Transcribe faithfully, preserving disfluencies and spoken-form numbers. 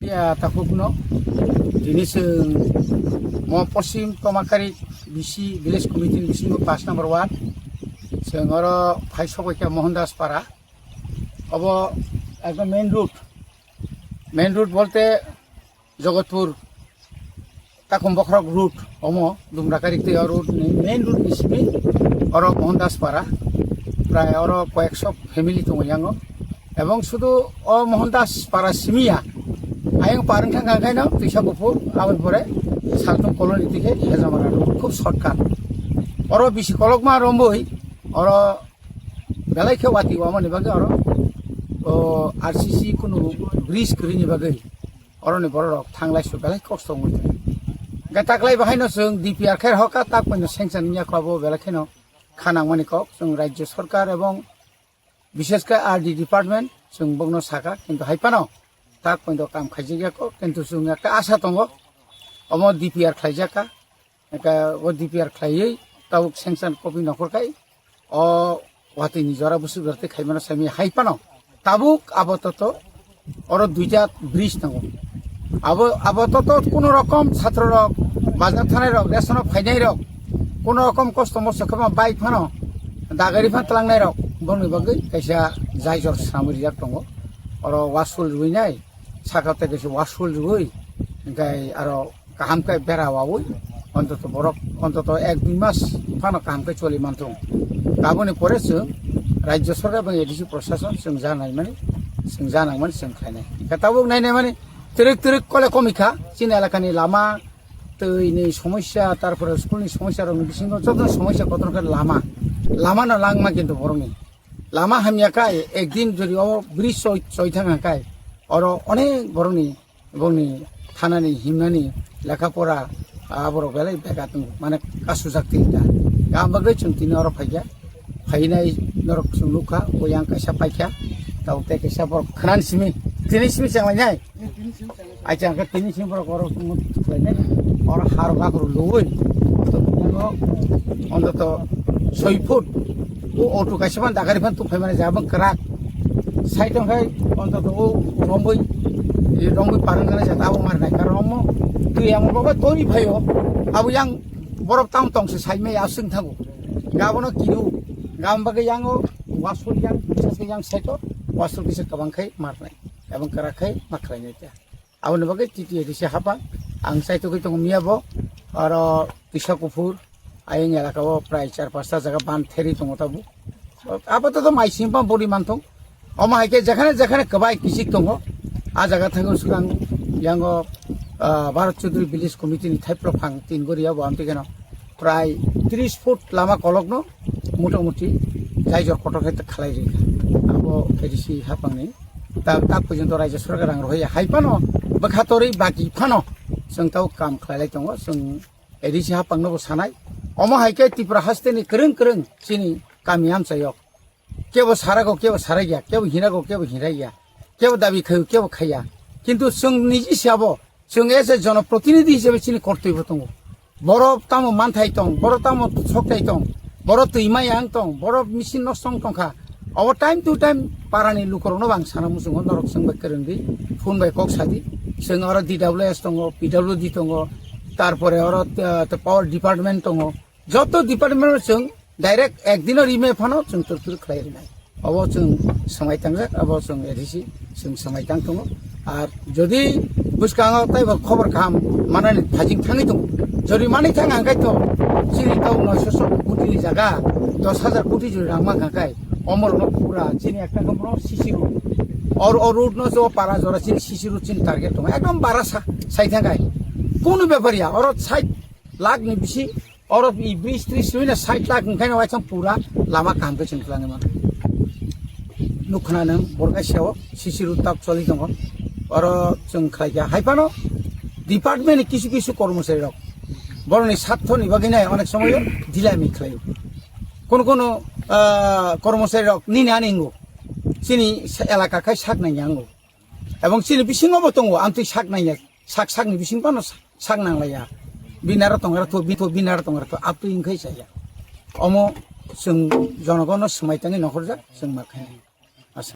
Ya, takhukno. Tini chwng mo Poschim Tomakari B C Village Committee ni bisingo pash number ward. Chwng oro phai sokoi kha Mohandas Para. Obo ekdom main road. Main road bolte Jogotpur Takum Bokhorok road, omo Dumrakari tei o road ni main road ni simi oro Mohandas Para, prai oro koyekso family tongo yango, ebong sudu o Mohandas Para simi ya, ayang parang thang kha khaino Twisa Kuphur, aboni pore Saltung Colony tike Hejamara road, khub shortcut. Oro bisi kolokma romboi, oro belai khe wati wamani bagwi oro o R C C kunu bridge kwrwini bagwi. Oroni bororok thanglai su belai kosto wngwi tong. Hwnkhe taklai bahaino chwng D P R khe hoka tak poino sanction wngya kho abo belai kheno kha nangmani kok. Chwng Rajya Sarkar ebong bishesh khe R D department chwng bokno sakha, kintu hai phano tak poino kam khaijak ya kho, kintu chwng ekta asa tongo omo D P R khlaijak kha. Hwnkhe o D P R khlaiwi tabuk sanction copy nokhor khai o watwi ni jora busu bertwi khaimano sami hai phano tabuk apatot oro duita bridge tongo. Abo, apatot kuno rokom chhatro rok, bazar thanai rok, ration o phainai rok, kuno rokom kosto mosto khe ma bike phano dagari phan tlangnai rok bongni bagwi kaisa jaijor swnamwi rijak tongo. Oro wasul rwinai, saka tei kaisa wasul rwui, hwnkhe aro kaham khe bera waui, ontoto borok, ontoto ek dui mas phano kaham khe choli manthung. Aboni pore chwng Rajya Sarkar ebong A D C Prashason chwng ja naimani, chwng ja nangmani chwng khlainai. Hwnkhe tabuk nainai mani twrwk twrwk kole komikha, chini elakani lama, twi ni somosya, tarpore school ni somosya rokni bisingo joto somosya kotor khe lama, lama no langma kintu borokni. Lama hamya khe ekdin jodi o bridge choi, choi thang khe oro onek borokni bongni thanani himnani lekha pora, ah, borok belai beka tong mane kasujak tini da. Gam bagwi chwng tini oro phaikha, phainai norok chwng nukha, oyang kaisa paikha, tabuk tei kaisa borok khwnani simi, tini simi chenglainai. Acha hwnkhe tini simi borok oro chwng nukhlainai, oro har bakro luwi, ontoto soi foot. O auto kaisa man dagari phan tuphaimani jabang kwrak. Side o khai ontoto o romboi, e romboi parang kana jata abo mar nai kar romo. Twi amo baba tori phaio. Abo yang borok tam tong se sai mai asung thango. Gabono kiru. Gam bagwi yango wasol yang, bisa se yang side o wasol bisa kabang khai mar nai. Abang kwrak khai ma khlai nai ta. Aboni bagwi T T A D C hapang ang chaitugwi tongo miya bo, aro Twisa Kuphur ayang elaka o prai char pasta jaga ban theri tongo tabuk. Apatot mai singpang bori manthung. Omo hai khe jekhane jekhane kwbai kisik tongo. A jaga thango swkang yango, ah, Bharat Chaudhary Village Committee ni thaiphro phang tin gori abo amtwi kheno prai tris foot lama kolokno motamuti jaijor kotor khe khlai rikha. Abo A D C hapangni ta, ta porjonto Rajya Sarkar rang rohorya hai phano bwkha torwi baki phano chwng tau kam khlai lai tongo. Chwng A D C hapangno bo sanai. Omo hai khe Tripura hasteni kwrwng kwrwng chini kami amchayok. Kebo sarago, kebo sarai ya, kebo hirago, kebo hirai ya, kebo dabi khayo, kebo khaiya. Kintu chwng niji se abo, chwng as a jonoprotinidhi hisabe chini kortoi bo tongo. Borok tamo manthai tong, borok tamo sokthai tong, borok twi maya wng tong, borok machine nosto wng tongkha. Obo time to time parani lukorokno bo ang sana muchungo, norok chwng bai kwrwngdi, phone bai kok sadi. Chwng oro D W S tongo, P W D tongo, tarpore oro, ah, power department tongo. Joto department o chwng direct ekdino rimai phano chwng twrwk twrwk khlai rinai. Obo chwng swmai tangjak, abo chwng A D C chwng swmai tang tongo. Ar jodi bwskango taibo khobor kaham manani phajing thangwi tongo, jodi manwi thang hangkai to chini tau noisho koti ni jaga dos hajar koti jodi rang mankha kai, omorokno pura chini ekta khe borok C C road. Or o road no jo para jora chini C C road chini target tongo. Ekdom bara sa, sai thangkai. Kunu bepar ya, oro sait lakh ni bisi, oro i bridge tris sui na sait lakh wngkhaino waisa pura lama kaham khe chwng khlai mano. Nukhna nang borok kaisa o C C road tak choli tongo. Oro chwng khlai kha hai phano department ni kisu kisu kormochari rok borokni sartho ni bagwi nai onek somoyo dilami khlaio. Kono kono, ah, kormochari rok nini ani wngo. Chini sa-, elaka khai sak nangya wngo. Ebong chini bisingo bo tongo, amtwi sak nangya, sak sakni bising phano sak, sak nanglaiya. Binaro tongra tho, bi tho, binaro tongra tho, aptwi wngkhai chaya. Omo chwng jonogono swmai tangwi nokhorjak, chwng ma khainai.